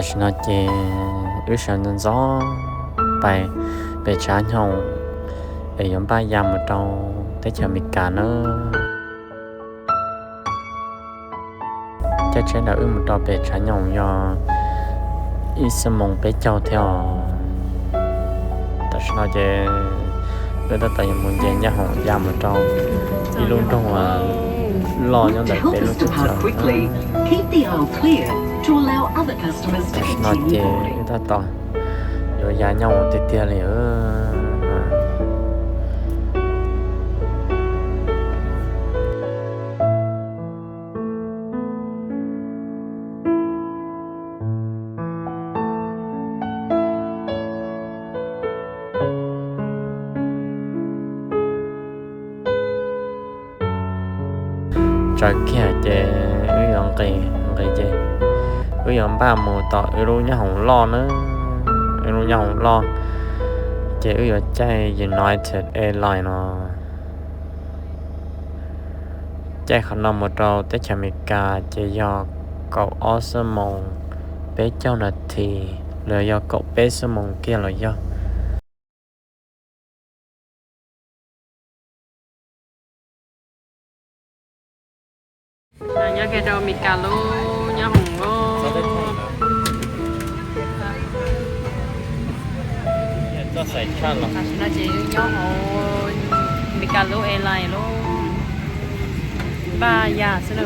Tam sim no ces wb sawv ntxov ntxov pais pem tshav nyoog es yuav npaj ya mus rau teb chaws Amelikas na. Caij tsheb ntawm wb mus rau pem tshav nyoog yog ib xuab moos peb caug thiab os. Tam sim no ces wb tab tom yuav mus nce nyab hoom ya mus rau ib lub nroog uas loj nyob ntawm peb lub teb chaws. Tam sim no ces wb tab tom yuav ya nyob tiag tiag li. Tsaws kiag ces wb yuav nqis, nqis ces wb yuav npaj mus tom wb lub nyab hoom loj na. Wb lub nyab hoom loj ces wb yuav caij United Airlines no. Caij qhov no mus rau teb chaws Amelikas ces yog kaum ob xuab moos peb caug nas this los yog kaum peb xuab moos kiag los yog. Nyob kiag rau Amelikas lub nyab hoom loj. Tam sim no ces nyob hauv Amelikas lub airline lub npaj ya xwb na.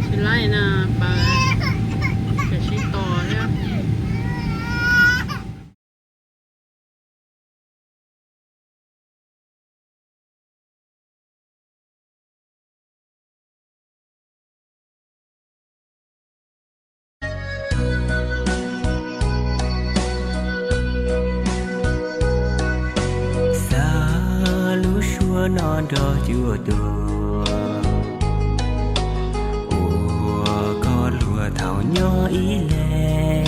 Tsis laij na, pawg tseem sib tos thiab. Xa lub suab no nrog cua tuag, ua koj luag thaum nyob ib leeg.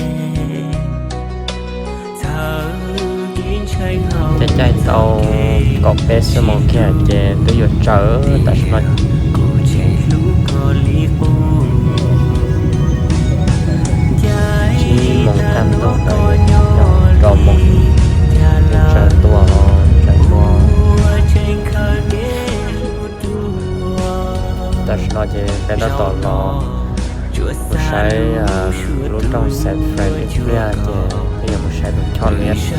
Caij caij tau kaum peb xuab moos kiag ces twb yuav tsaws tam sim no. Tsib moos kaj ntug ntawd, rau moos tsaws tua, tsaws tua. Tam sim no ces peb tab tom los mus saib lub nroog San Fran ib pliag ces peb yuav mus saib tus choj liab. Txog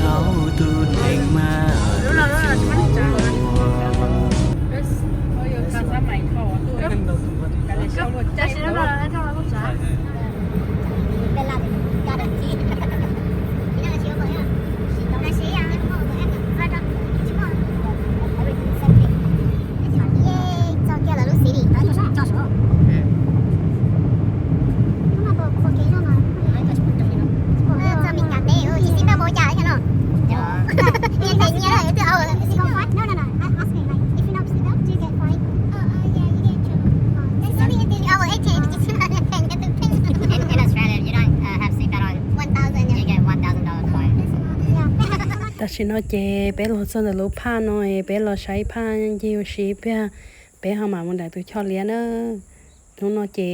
kiag lawv lub city. Txog Meskas teb, tsis txawj paub cas thiab no. Nyias nyias lawm twb. In Australia, you don't, uh, have seatbelt on, you get one thousand dollar fine. Tam sim no ces peb los txog ntawm lub phaj no es peb los saib phaj ncig ua si ib pliag, peb ho mam mus nrhiav tus choj liab na. Hnub no ces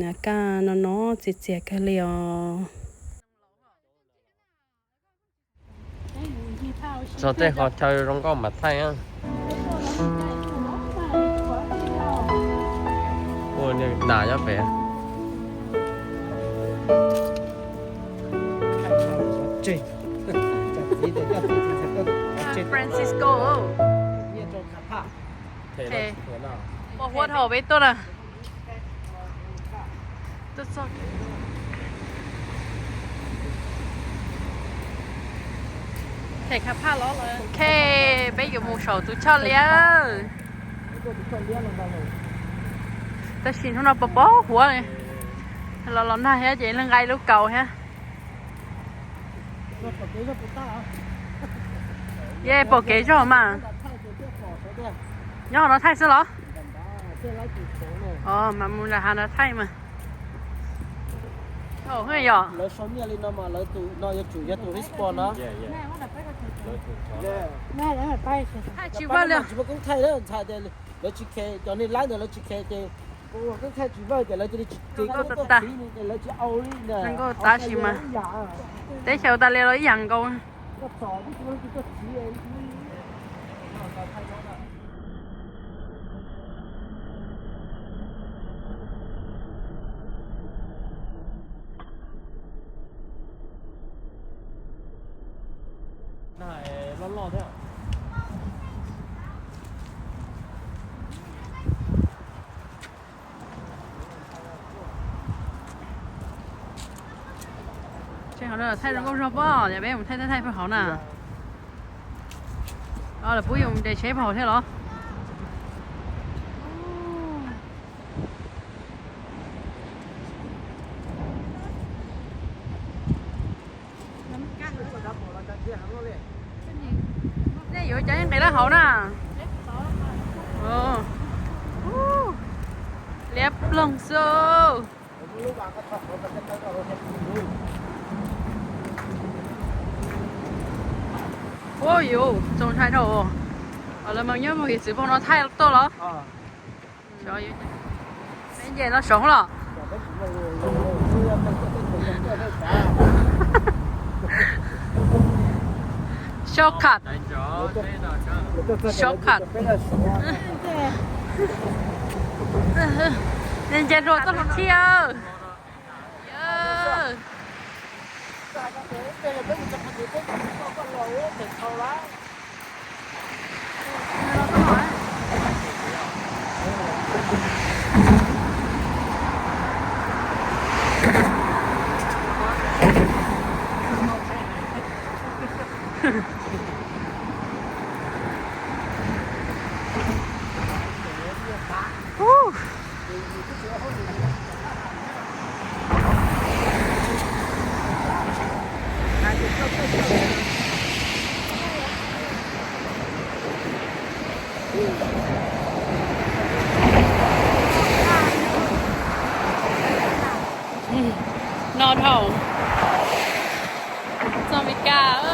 na kaj no no txias txias kawg li os. Txog tej qhov chaw zoo nkauj mam thaij na. Ua niag nas nyob pem. Francisco. Ua huab dhau peb tuaj na. Ok, peb yuav mus saum tus choj liab. Tab sis hnub no pos pos huab li, los los nag thiab ces nqaij lub kaus thiab. Yeej pom kev zog mas. Nyob hauv no thaij xwb los? Os, mas mus nram hav no thaij mas. Yog. Thaij tsis vaj li. Lawv tsis khe, cov neeg laib ntawd lawv tsis khe ces Nkauj tas tas. Nkauj tab sis mas teb chaws tas li los ib yam nkaus. Thaij zoo nkauj zog pob, yog peb mus thaij thaij thaij pem hauv na. Lawv pub yus nres tsheb pem hauv thiab los? Nej yuav cov nqis lawm hauv na. Liab ploog xwb. Ua yuv, txaus ntshai dhau. Lawv mas nyob mus hiav txwv pem no thaij tuaj los? Peb nce no saud los? Shortcut. Shortcut. Nce hluas txoj hluas thiab. No dhau. Txog Mes Kas.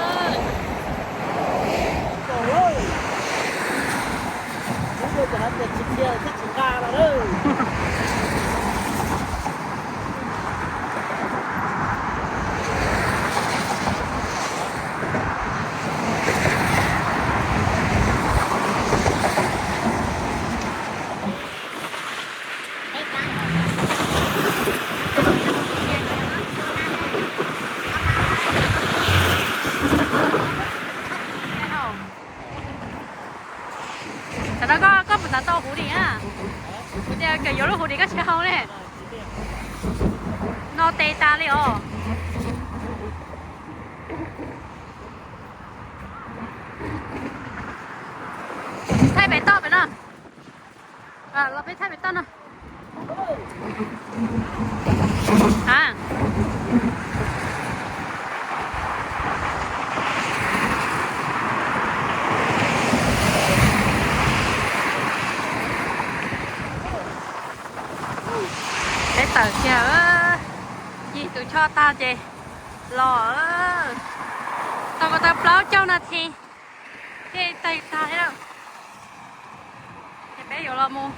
Tam no koj, koj puas xav tau huv dim na? Kuv tias kawm yuav lub huv dim koj tsis hau ne. No tes tas li os. Thaij pem toj pem no. Los peb thaij pem toj no. A, peb tawm kiag, yig tus choj tag ces los. Tau ko taw plaub caug nas this thiaj tawg tag thiab. Ces peb yuav los mus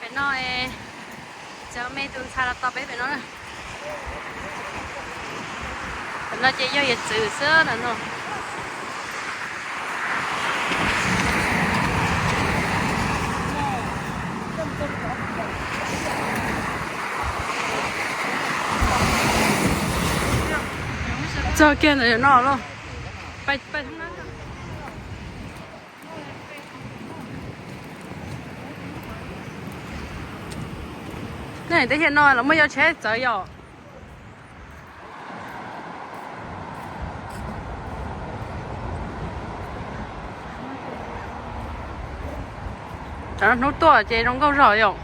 pem no, cov me tus ntxhais los tos peb pem no na. Pem no ces yog hiav txwv xwb na no. Txog kiag ntawm no lauj. Nej teb chaws no los muaj yos tsheb txawv yom. Hnub tuaj ces zoo nkauj zog yom.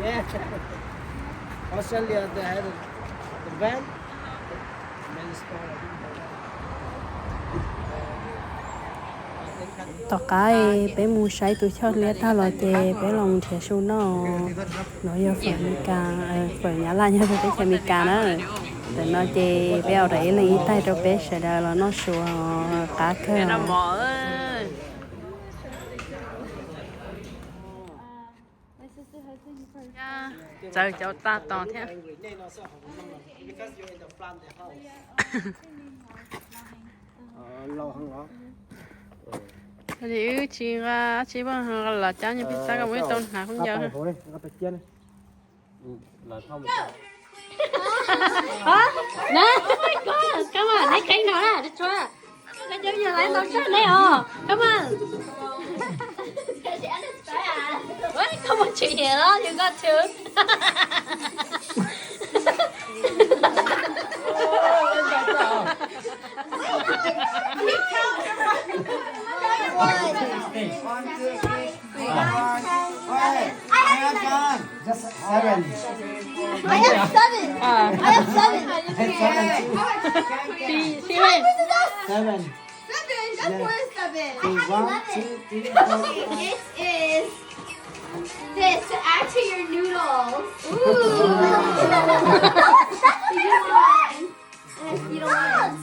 Yeah. Australia, they had the van. Many store, I think. Tom qab peb mus saib tus choj liab tag los ces peb los mus nrhiav su noj. No yog fawm Amelikas, fawm Nyab Laj nyob rau teb chaws Amelikas na. Ntawm no ces peb order ib leeg ib taig rau peb sawv daws los noj su, qab kawg. Txawv cov tag tos thiab. Wb tsis nqa, tsis pom los cab nyuag pis xab kom muaj ib tau hnav khaub ncaws. Neb, koj mas, neb qeeb no na, tsuav. Koj cov yog lawv ntau tshaj neb os, koj mas. Koj muaj tswv yim los yus koj tshwv. Seven. I have seven. I have seven. Seven. Seven. Seven. That's more than seven. Okay, one, two, three, four, five. It is this to add to your noodles. Ooh. Use one. Use one.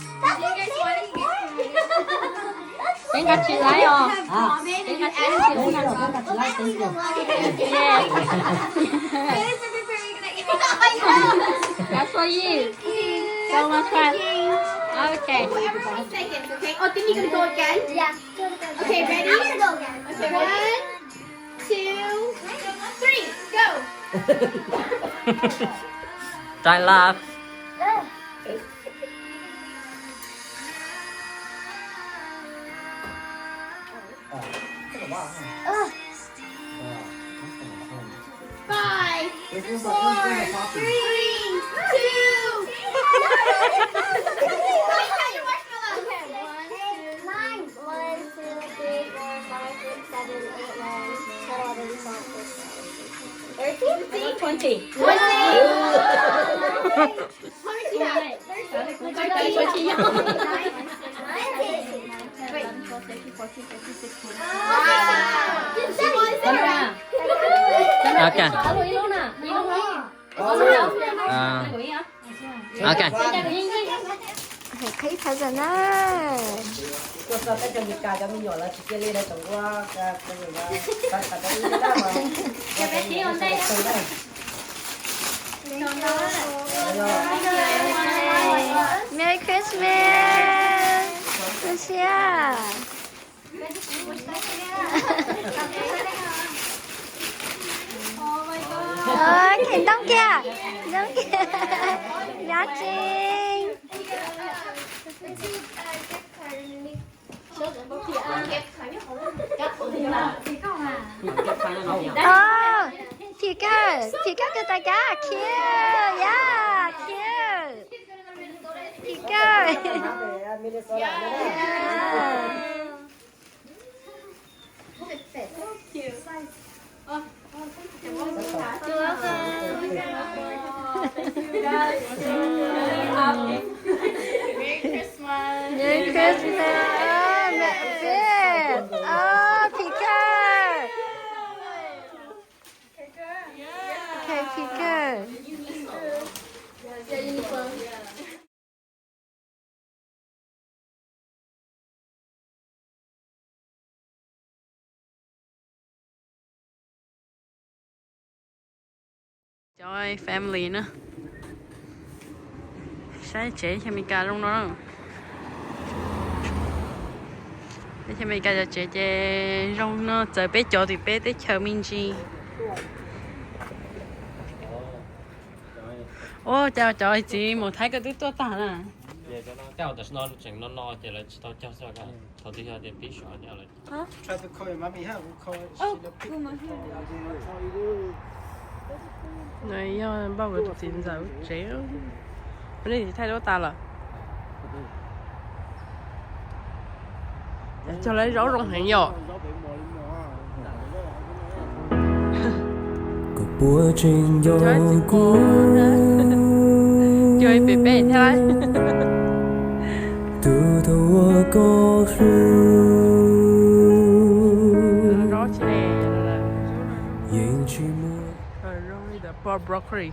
Peb nqa tsis laib os. Peb nqa tsis laib, peb nqa tsis laib, thank you. That's for you. So much fun. Okay. Whoever wins seconds, okay? Oh, then you gonna go again? Yeah. Okay, ready? I'm gonna go again. Okay, one, two, three, go. Try laugh. Five, four, three, two, one. One, two, three, four, five, six, seven, eight, nine, ten, eleven, twelve, thirteen, fourteen, fifteen, sixteen, seventeen, eighteen, nineteen, twenty. Ok. Ok. Qhib thawv zam na. Tuaj txog teb chaws Amelikas cov me nyuam lawv tsis cia li lawv tseem ua. Merry Christmas. Ua siab. Ntoo kiag, ntoo kiag. Nyob tseeb. Ov, phim kawg, phim kawg kawg tas kab, cute, yeah, cute. Phim kawg. Merry Christmas. Ov, phim kawg. Phim kawg. Cov family na, saib tsev chaw Amelikas zoo no. Teb chaws Amelikas cov tsev ces zoo no txawv peb cov tim peb teb chaws me ntsis. Ua cas cov txiv mus Thaib koj twb tuaj tag na. Tseem no no ces lawv tsis tau caug xwb, thaum twg yog tias pib suav no lawv. Yog npaj kuv tus txiv ntxawm tsev, nej tsis thaij duab tas lawm. Cog lawv zaub zoo heev yom. Cog pem peb thiab. Tus thaum uas koj hlub. Broccoli.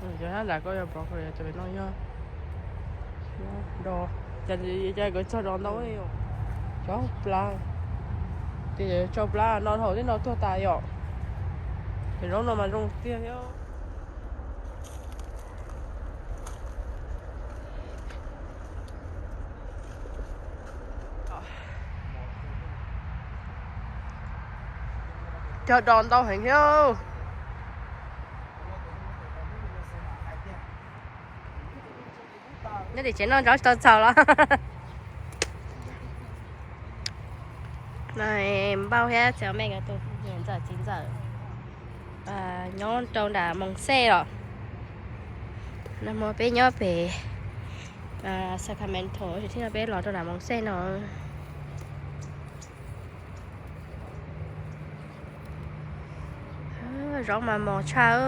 Cov hab lam koj yog broccoli, cov pem no yog do, cas koj txog do ntau, cov plab, ces tsau plab no thaum tej no tuag tas yom. Ces zaub no mas zoo tiag thiab. Cog do ntau heev thiab. Nyob tim tsev noj zaub tsis tau txaus los. Npauj thiab txiv me nkawd tus niam ntxawm txiv ntxawm nyob rau nram Moos Xej los. Nag hmo peb nyob pem Sacramento, tsis thiaj no peb los rau nram Moos Xej no. Zaub mas mos tshaj.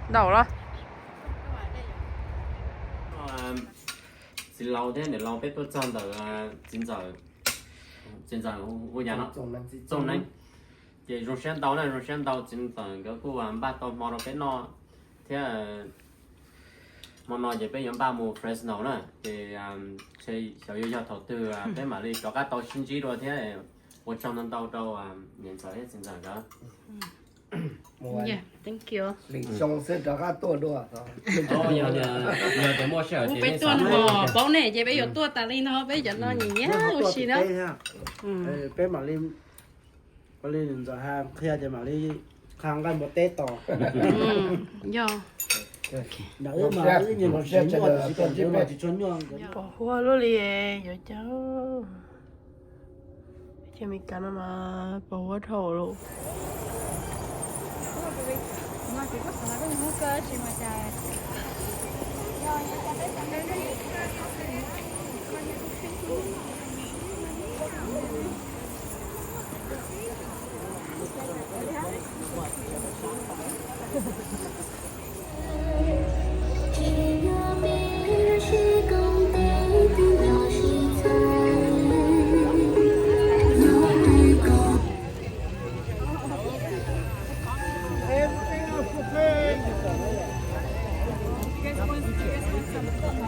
Ntau los. Txiv laus thiab niam laus peb tuaj txog ntawm txiv ntxawm, txiv ntxawm hu yam no, Txooj Neeb. Ces zoo siab ntau na, zoo siab ntau txiv ntxawm nkawd kuj npaj tau hmo rau peb noj thiab. Hmo no ces peb yuav npaj mus Fresno na, ces xyov yuav yog thaum twg peb mam li rov qab tau sib ntsib dua thiab. Ua tsaug ntau ntau rau niam ntxawm thiab txiv ntxawm nkawd. Thank you. Lwm xyoo xwb rov qab tuaj dua. Yog tias muaj sij hawm ces peb tuaj no paub ne ces peb yuav tuaj tas li no, peb cov no nyiam nyiam ua si na. Peb mam li, mam li ntxawm qhia ces mam li qha nqaij npua teb tos. Yog. Nram wb mas wb nyias tsis nyuaj, tsis tshua nyuaj. Pom huab luaj li, yuav cas. Peb chaw Amelikas no mas pos huab dhau lawm.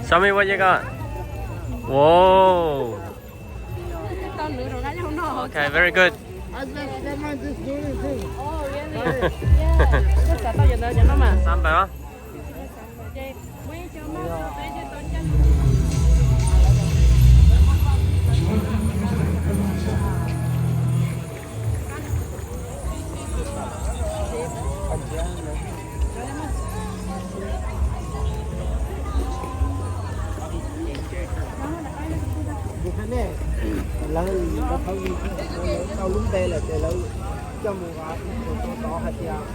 Show me what you got. Whoa. Okay, very good. Xav tau cov ntawd cov no mas. Xav npawg. Lawv tau lub npe lawm ces lawv coj mus tod hais tias.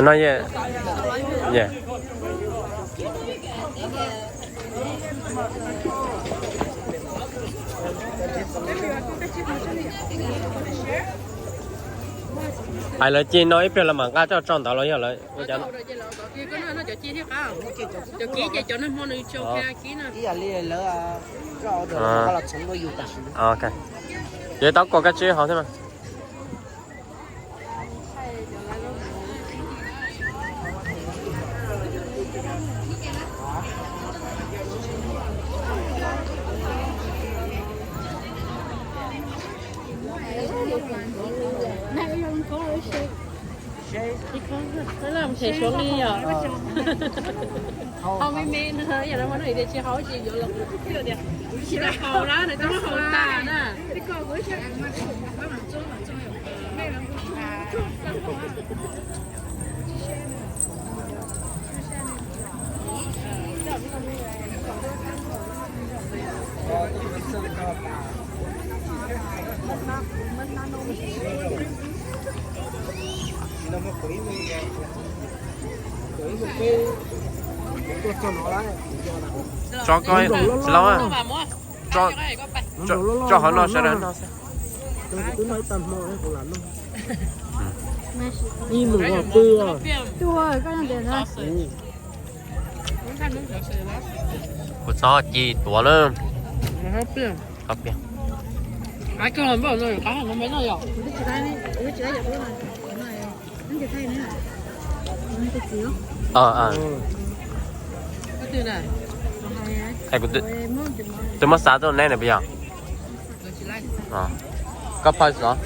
No, yeah. Yeah. Hais lawv ci no ib pliag lawv mam nqa coj tso ntawd los yog lawv ua cas? Ib yam li lawv, ok. Ces tau koj kab tsib hauv thiab mas. Ib lub them suav li os. Hau me me no, yam no mas no tias tsis hau tsis yuav los, tsis tau hau na, nws twb muab hau tas na. Tso koj, tsis lauj, tso, tso hov no sawv daws noj xwb. Ib mus ua pw. Kuv txhob ci tuav lawm. Qab piag. Twb muab xav tuaj neb na puas yog? Koj phaub xov.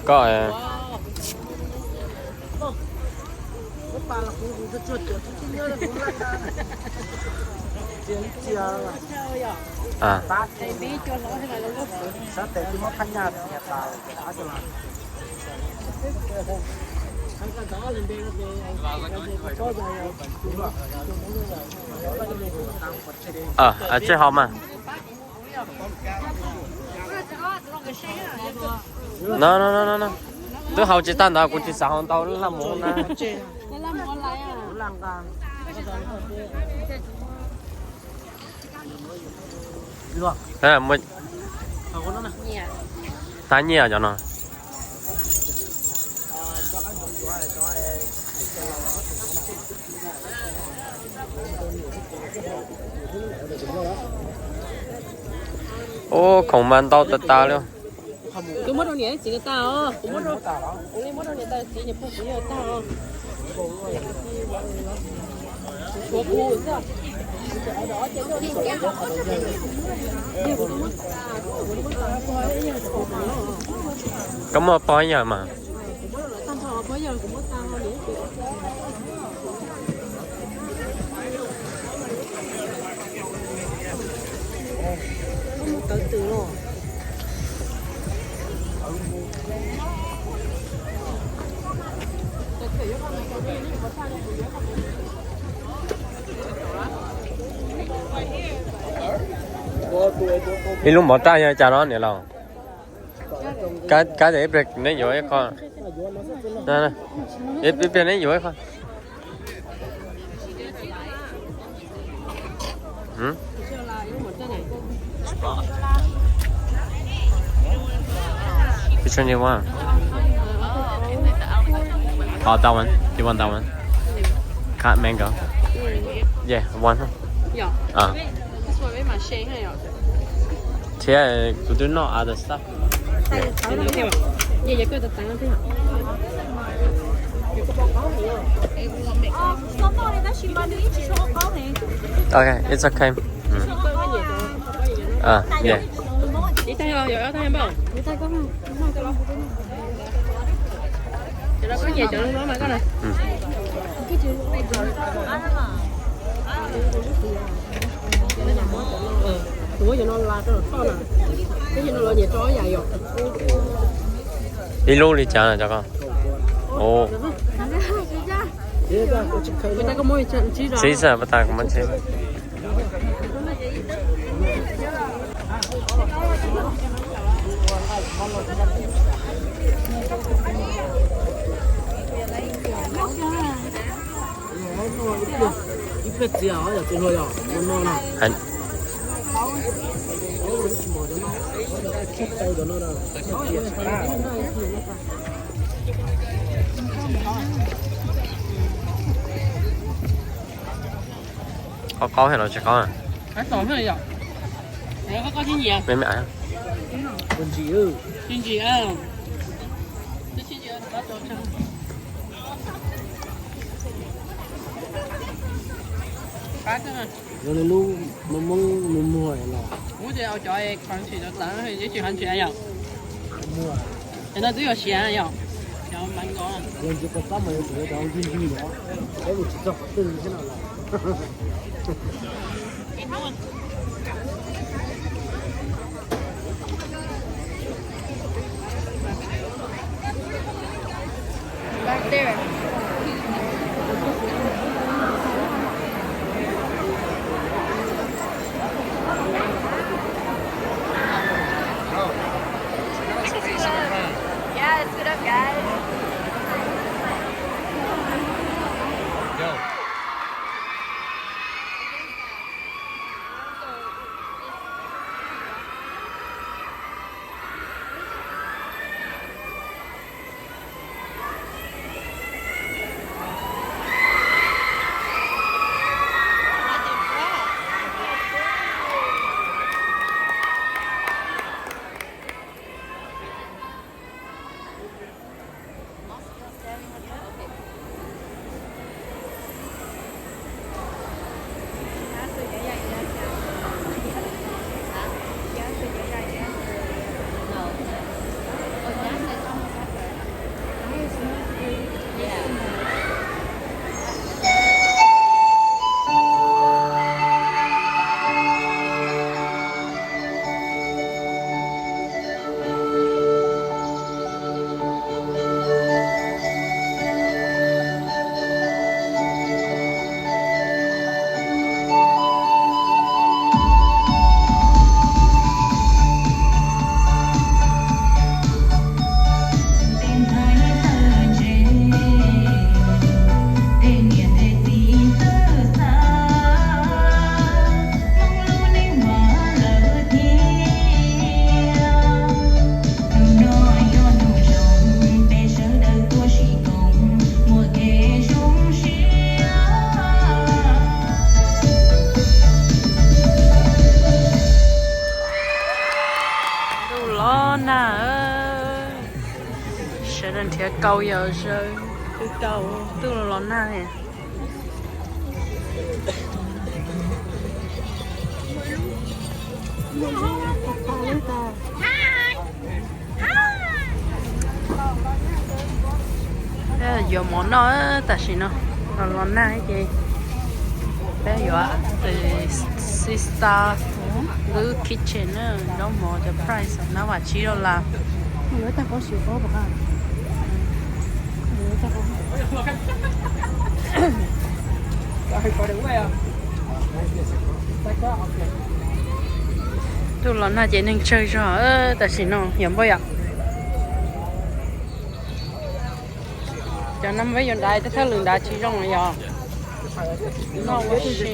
Koj, Tsej hau mas. No no no no no. Twb hau tsis tag ntawd, kuv tsis xav hau ntau laj mus na. Tab nyiaj cov no. Ub, khoom mas ntau tas tas li. Kuv muab rau niam txiv tag os, kuv muab rau, kuv li muab rau niam tais txiv niam pog kuv yawg tag os. Tshuav kuv xwb. Koj muaj pog ib yawg mas. Ib lub mov raj yog cas no niam laus? Kab tias ib pliag neb yuav ib qho. Ib pliag neb yuav ib qho. Which one do you want? Oh, that one. Do you want that one? Cut mango. Yeah, one. Thiab kuv twb noj other stuff. Okay, it's okay. Yeah. Ib lub li cas no cov ko? Tsiv xwb, pas tas kuv muab tsiv. Qaub qaub thiab los tsis qaub? Me me. Zoo li lub Hmoob muag muag los. Ub, ces au cov crunchy tawv tawv, ib tsis crunchy yom. Cov no twb yuav siav yom. Cov mas nko. Yog ntsis kua txob mas yuav tsum cov nqig nqig no, peb mus tsis txog qhov twg thiab no los. Back there. Yeah, it's good up, guys. Ntuj los nag, sawv daws nrhiav kaus yog sawv, kaus ntuj los nag li. Peb yuav mov noj tam sim no, los los nag ces peb yuav Sister Food Kitchen na, zaub mov cov price na, vas tsib dollar. Ntuj los nag ces neeg tsawg zog tam sim no yog npaj yom. Cov no peb yuav nrad, tej thawj lwm nrad tsis zoo yog. No ua si.